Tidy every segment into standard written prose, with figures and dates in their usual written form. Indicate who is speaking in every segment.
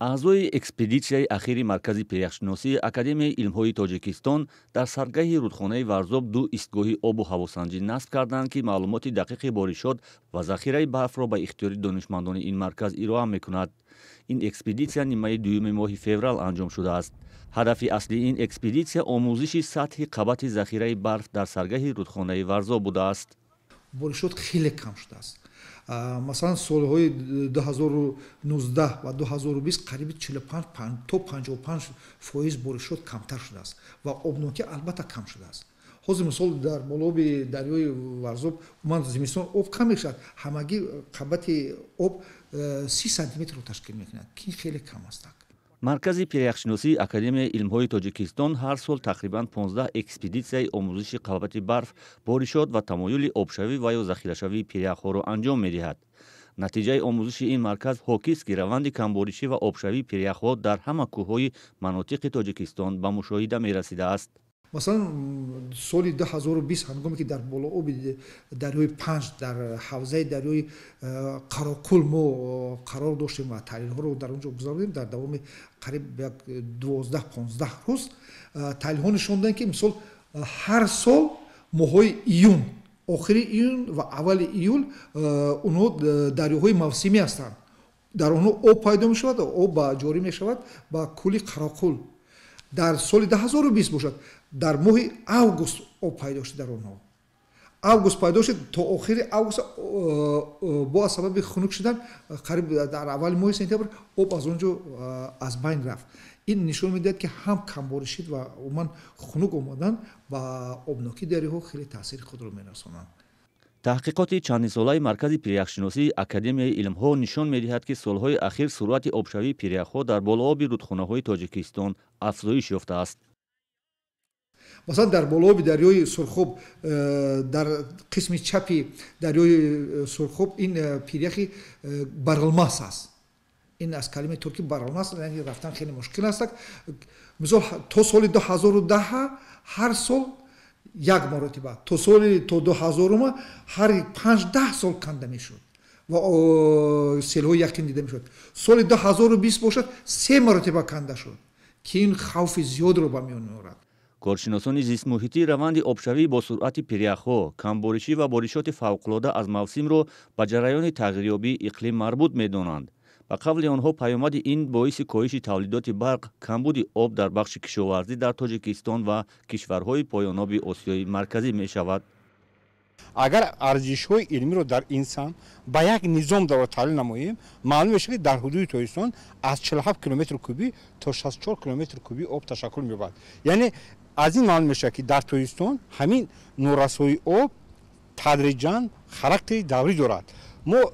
Speaker 1: Аъзои экспедитсияи ахири Маркази пиряхшиносии Академияи илмҳои Тоҷикистон дар саргаҳи рудхонаи Варзоб ду истгоҳи обу ҳавосанҷӣ насб карданд, ки маълумоти дақиқи боришот ва захираи барфро ба ихтиёри донишмандони ин марказ ироа мекунад. Ин экспедитсия нимаи дуюми моҳи феврал анҷом шудааст. Ҳадафи аслии ин экспедитсия омӯзиши сатҳи қабати захираи барф дар саргаҳи рудхонаи Варзоб будааст.
Speaker 2: Боришот хеле кам шудааст. Масалан, солҳои 2019 ва 2020 қариби 45 то 55% боришот камтар шудааст ва обнокӣ албатта кам шудааст. Ҳозир, мисол, дар болооби дарёи Варзоб умуман зимистон об кам мешавад, ҳамагӣ қабати об 30 сантиметрро ташкил мекунад, ки хеле кам аст.
Speaker 1: Маркази пиряхшиносии Академияи илмҳои Тоҷикистон ҳар сол тақрибан 15 экспедитсияи омӯзиши қабати барф, боришот ва тамоюли обшавӣ ва ё захирашавии пиряхҳоро анҷом медиҳад. Натиҷаи омӯзиши ин марказ ҳокист, ки раванди камборишӣ ва обшавии пиряхҳо дар ҳама кӯҳҳои манотиқи Тоҷикистон ба мушоҳида мерасидааст.
Speaker 2: Масалан, соли 2020, ҳангоме ки дар болооби дарёи Панҷ, дар ҳавзаи дарёи Қароқул мо қарор доштем ва таҳлилҳоро дар он ҷо гузаронидем, дар давоми қариб як 12-15 рӯз таҳлилҳо нишон доданд, ки, мисол, ҳар сол моҳҳои июн, охири июн ва аввали июл, онҳо дарёҳои мавсимӣ ҳастанд, дар онҳо об пайдо мешавад, об ҷорӣ мешавад ба кӯли Қароқул. Дар соли 2020 бошад, дар моҳи август об пайдо шуд. Дар онҳо август пайдо шуд, то охири август бо аз сабаби хунук шудан қариб дар аввали моҳи сентябр об аз он ҷо аз байн рафт. Ин нишон медиҳад, ки ҳам камборишид ва умуман хунук омадан ба обнокии дарёҳо хеле таъсири худро мерасонанд.
Speaker 1: Таҳқиқоти чандинсолаи Маркази пиряхшиносии Академияи илмҳо нишон медиҳад, ки солҳои ахир суръати обшавии пиряхҳо дар болооби рудхонаҳои Тоҷикистон афзоиш ёфтааст.
Speaker 2: Масалан, дар болооби дарёи Сурхоб, дар қисми чапи дарёи Сурхоб, ин пиряхи Барилмас аст. Ин аз калимаи туркӣ барилмас, яъне рафтан хеле мушкил аст. Мисол, то соли 2010 ҳар сол як маротиба, то соли то 2000-ума ҳар 5-10 сол канда мешуд ва селҳои яқин дида мешуд. Соли 2020 бошад, се маротиба канда шуд, ки ин хавфи зиёдро ба миён меорад.
Speaker 1: Коршиносони зистмуҳитӣ раванди обшавӣ бо суръати пиряхҳо, камборишӣ ва боришоти фавқулода аз мавсимро ба ҷараёни тағйирёбии иқлим марбут медонанд. Ба қавли онҳо, паёмади ин боиси коҳиши тавлидоти барқ, камбуди об дар бахши кишоварзӣ дар Тоҷикистон ва кишварҳои поёноби Осиёи Марказӣ мешавад.
Speaker 3: Агар арзишҳои илмиро дар ин самт ба як низом даро таҳлил намоем, маълум мешавад, ки дар ҳудуди Тоҷикистон аз 47 километр кубӣ то 64 километр кубӣ об ташаккул меёбад. Яъне аз ин маълум мешавад, ки дар Тоҷикистон ҳамин норасоии об тадриҷан характери даврӣ дорад. Мо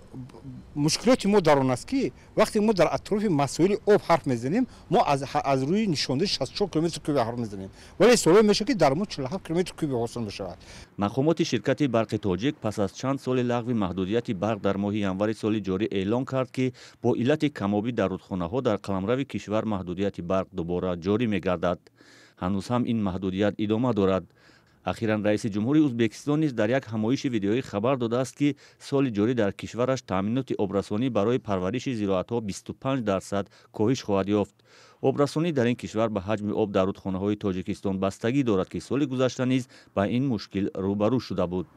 Speaker 3: мушкилоти мо дар он аст, ки вақте мо дар атрофи масоили об ҳарф мезанем, мо аз рӯи нишондаи 64 километр куби ҳарф мезанем, вале солҳое мешавад, ки дар мо 47 километр куби ҳосил мешавад.
Speaker 1: Мақомоти ширкати Барқи Тоҷик пас аз чанд соли лағви маҳдудияти барқ дар моҳи январи соли ҷорӣ эълон кард, ки бо иллати камобӣ дар рудхонаҳо дар қаламрави кишвар маҳдудияти барқ дубора ҷорӣ мегардад. Ҳанӯз ҳам ин маҳдудият идома дорад. Ахиран раиси ҷумҳури Ӯзбекистон низ дар як ҳамоиши видеоӣ хабар додааст, ки соли ҷорӣ дар кишвараш таъминоти обрасонӣ барои парвариши зироатҳо 25% коҳиш хоҳад ёфт. Обрасонӣ дар ин кишвар ба ҳаҷми об дар рудхонаҳои Тоҷикистон бастагӣ дорад, ки соли гузашта низ ба ин мушкил рӯбарӯ шуда буд.